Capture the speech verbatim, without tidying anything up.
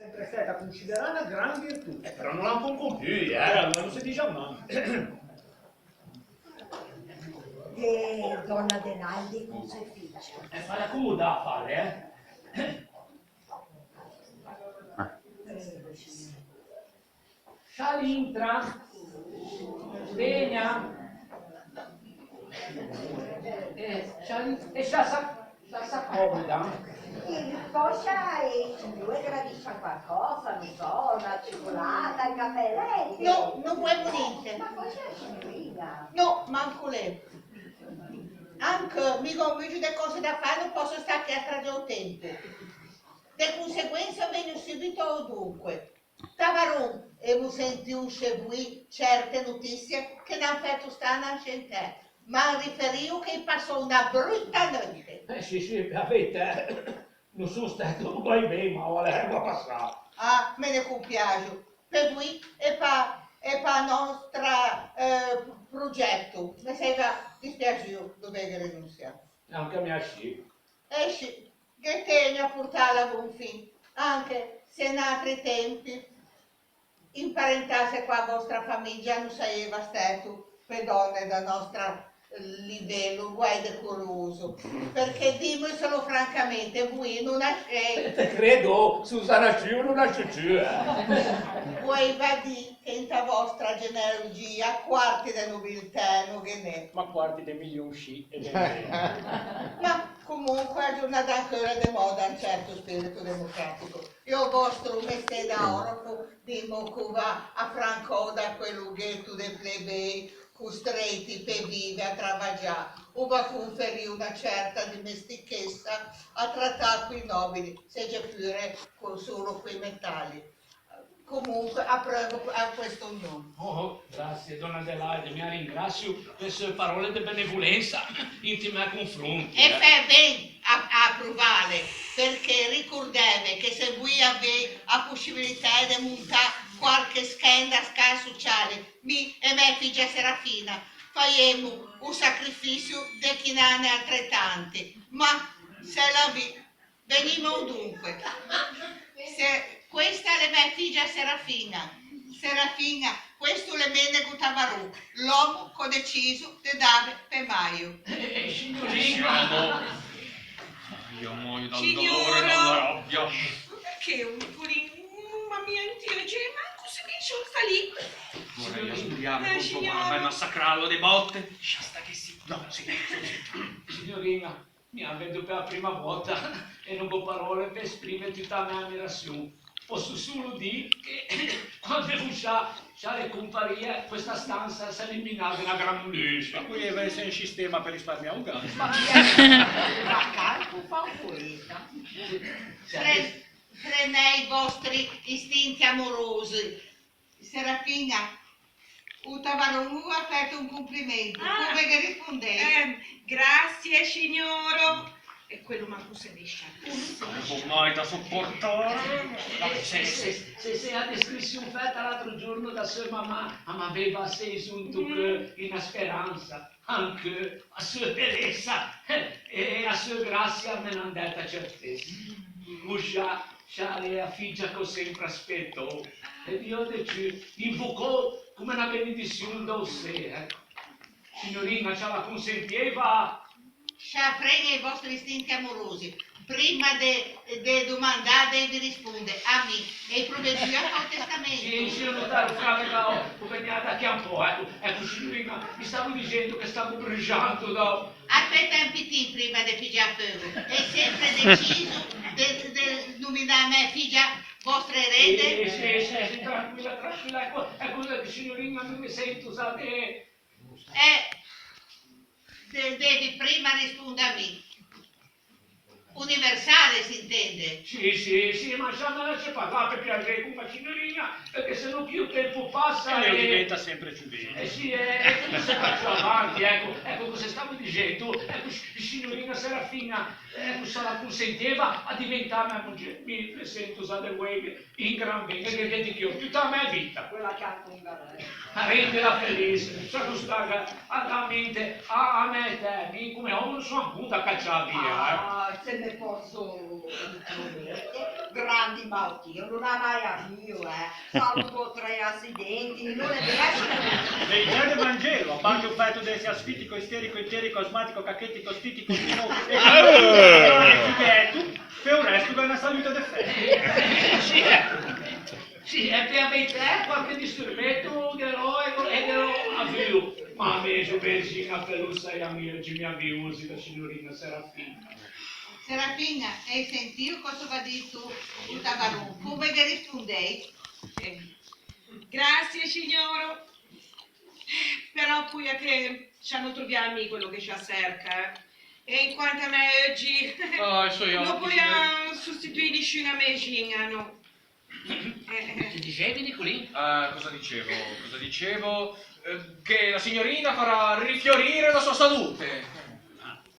Sempre stæta consciderâ na gran virtù. Eh, però no l'à ancon compui, eh, alora no se dixan mai. E dònna Adelaide cöse fece? Eh, fâle acomodâ, fâle, eh. Scià l'intra. Vegna. Eh, scià l'in-, e scià s'a, scià s'accomoda. Poscia e ciù e gradiscia qualcosa, no so, na cicolata, un cafè lette. No, no voemo ninte. Ma poscia, signorina. No, manco lê. Anche mi gh'ò un muggio de cöse da fâ, no pòsso stâ chì a stracciâ o tempo. De conseguensa vegno subito a-o donque. Tavaron, emo sentio sce voî certe notisie che n'àn fæto stâ na scientæ. M'àn riferio che i passò na bruta neute. Eh, sì, sì, a veritæ, eh. No son stæto guæi ben, ma o l'é passâ. Ah, me ne compiaxo. Pe voî e pa, e pa nòstra, eh, progeto. Me saiva dispiaxuo dovê renunsiâ. Anche a mi ascì. Eh sì, ghe tegno a portâla a bon fin, anche se in atri tempi imparentâse co-a vòstra famigia no saieiva stæto pe dònne da nòstra livelo guæi decoroso, perché, dìmoselo francamente, voî no nascei. Te credo, se o sarà sciuo no nascio ciù, eh. Voeiva dî che inta vòstra genealogia quarti de nobiltæ no ghe n'é. Ma quarti de milion sì, e ben. Ma comunque a giornata ancheu l'é de mòda un certo spirito democratico. E o vòstro mestê da oropo, dimo, che o va a francou da quel loghetto de plebei costreiti pe vive a travagiâ, o va conferî una certa dimestichessa a tratâ coi nobili, seje pure co-, solo coi metali. Comunque, apreuvo a questa union. Oh, oh, grazie, donna Adelaide, mi a ringrassio pe seu parole de benevolensa inti mæ confronti, eh. E fæ ben a, a aprovâle, perché ricordeve che se voî o vê a possibilitæ de montâ quarche schenda scæ sociale, mi e mæ figia Serafina faiemo o sacrificio de chinâne altretanti, ma c'est la vie. Vegnimo a-o donque. Se, questa l'é mæ figia Serafina. Serafina, questo l'é Menego Tavaron, l'òmo ch'ò deciso de dâve pe maio. Eh, eh, signorina! Siamo... Io muoio dal dolore, dalla rabbia. Perché un pulin? Mamma mia, Dio, cioè, manco se mi sono salì. Vorrei studiarmi con tua mamma e massacrarlo di botte. Lascia stare che sì. No, sì, sì, sì. Signorina, mi a vedo pe-a primma vòta e no gh'ò paròle pe esprime tuta a mæ amirazion. Pòsso solo dî che quande voscià, scià l'é comparìe, questa stansa a s'à eliminada na gran luce. Ma poieiva esse un sistema pe risparmiâ o gas. Ma chi è? Ma calco fa un poeta. Fre-, frenè i vòstri istinti amorosi. Serafina, o Tavaron o à fæto un complimento. Ah, come ghe rispondei? Ehm, grazie, signoro. E quello manco se ne sa. Come mai da sopportare? Eh, se, se, se, se a descrizion fæta l'altro giorno da seu mamà a m'aveva seso into cheu na speransa. Anche a seu belessa, eh, e a seu grasia me n'àn dæta certessa. Cuscià, scià l'é a figia ch'ò sempre aspettou. E Dio de ciù, invocou come na benedizion da-o cê, eh. Signorina, scià la consentieiva? Scià, frenè i vòstri istinti amorosi. Primma de, de domandâ, devi risponde a mi. E i prometui a fâ o testamento. Sì, sì, o notaro, frate, ma o, o vegnà da chì un pò, eco, eco, signorina, vi stavo dicendo che stavo bruciando, no? Aspeta un pitin primma de pigiâ feugo. E sempre deciso de, de nominâ mæ figia vòstra erede? Sì, sì, sì, sì, tranquilla, tranquilla, eco, eco, signorina, mi me sento, sa, de... Eh, de-, devi primma risponde a mi. Universale, s'intende? Sì, sì, sì, ma scià me lasce parlâ, pe piaxê, con a signorina, perché se no chì o tempo passa e... E o diventa sempre ciù vecchio. Eh sì, eh, e tutto se fa più avanti, eco, eco cosa stavo dicendo, eco, s-, signorina Serafina, eco, se la consentieva a diventâ mæ mugê, mi me sento za de voeime in gran ben, che, che, che ti chì, tutta la mæ vita. Quella che ha con Garè. A rendela felice, sa, no sta a, a mente a, a mæ etæ, mi come òmo no son ancon da cacciâ via, eh. Ah, se me posso Grandi malattie, no l'à mai avuo, eh. Solo do tre accidenti, no l'é vero? Veritæ de Vangelo, a parte o fæto de ëse asfitico, isterico, iterico, asmatico, cachetico, stitico, stino, e cugheto, pe o resto gh'à na salute de færo. Sì, eh. Sì, e pe a veitæ qualche disturbeto ghe l'ò e ghe l'ò avuo, ma me xo ben, Gina, pe lo sai, mi euggi mi aviosi da signorina Serafina. Serafina, e ài sentio còse o gh'à dito o tabaron? Come ghe rispondei? Grazie, signoro. Però poia che scià no trovià mi quello che scià cerca, eh. E in quanto a me euggi, Ah, so jo, no poia sostituî nisciun a me Gina, no. Eh, eh. Che disevi, Nicolin? Ah, cosa dicevo? Cosa dicevo? Eh, che la signorina farà rifiorire la sua salute.